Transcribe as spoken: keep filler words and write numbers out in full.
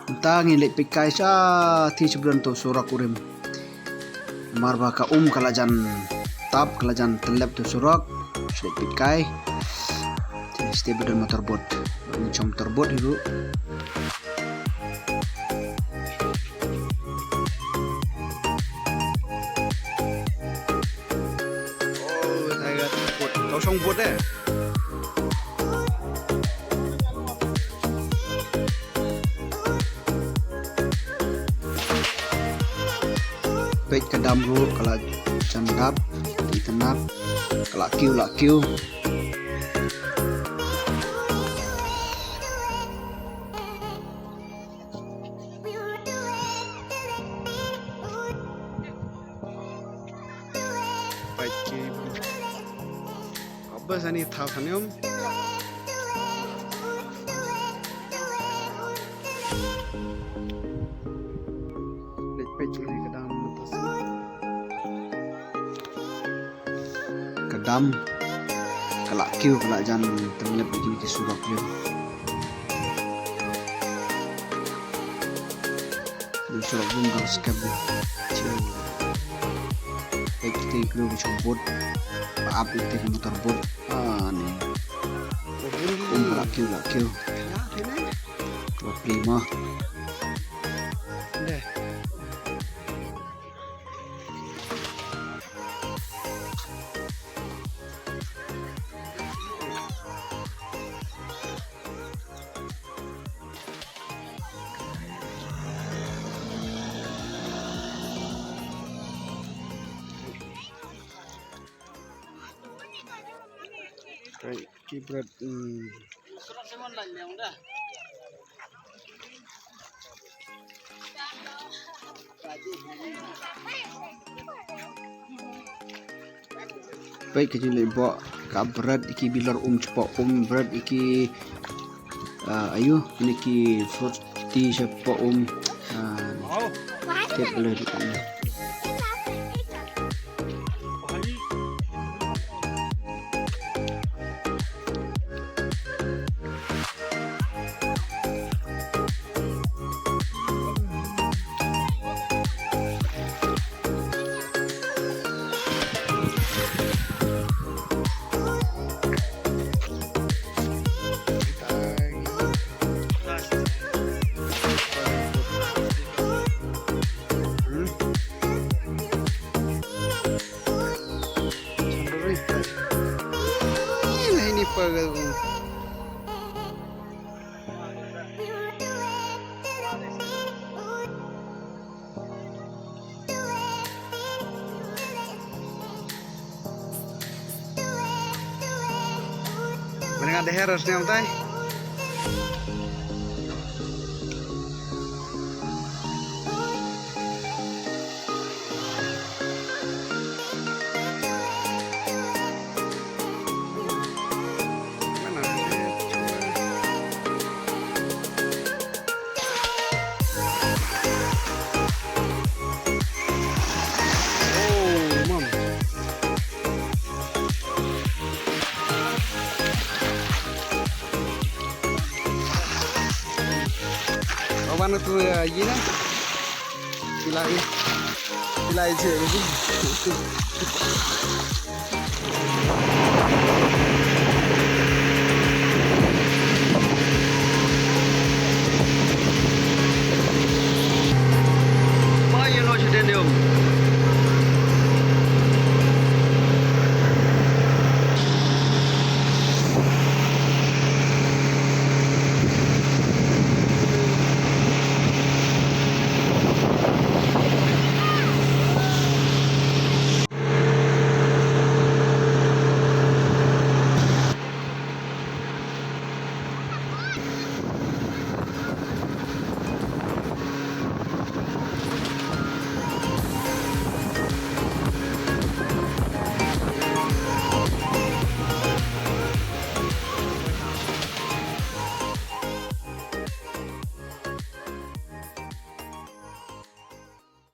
Mynta ngin leit peit kai sha, te sha ba don uto u surok u rim. Namar ba ka um ka la jan tap, ka la jan tyllep uto u surok. Shu leit peit kai. Te sha ba don motor boat. Ngin shong motor boat hi ruh. Oh, Tiger boat. Kau shong boat eh? Peit ka dam ruh ka la jan dap, itynnad, ka la kiew, la kiew. Peit ki. Abas ani thaw thanem. Leit peit kane ka dam mynta sini. Ka dam ka la kiew, ka la jan tyllep ïa kine ki surok ïa. Ïa surok bun ka skhem. Peit kita ki briew ki shong boat. Ba ap ïa kita ki motor boat. Ah, ne. Um, ka la kiew, la kiew. Ka la plie ma. Right, ki bret, hmm. Peit ka jingleh bok, ka bret ïa ki bilor um shapoh um, bret ïa ki, ah, ayu, ïa ki fruit tea shapoh um. Ah, tip leh di kan. Mane nga dher ar snem tai. Wan tu, eh, ïa na. Kilai. Kilai je.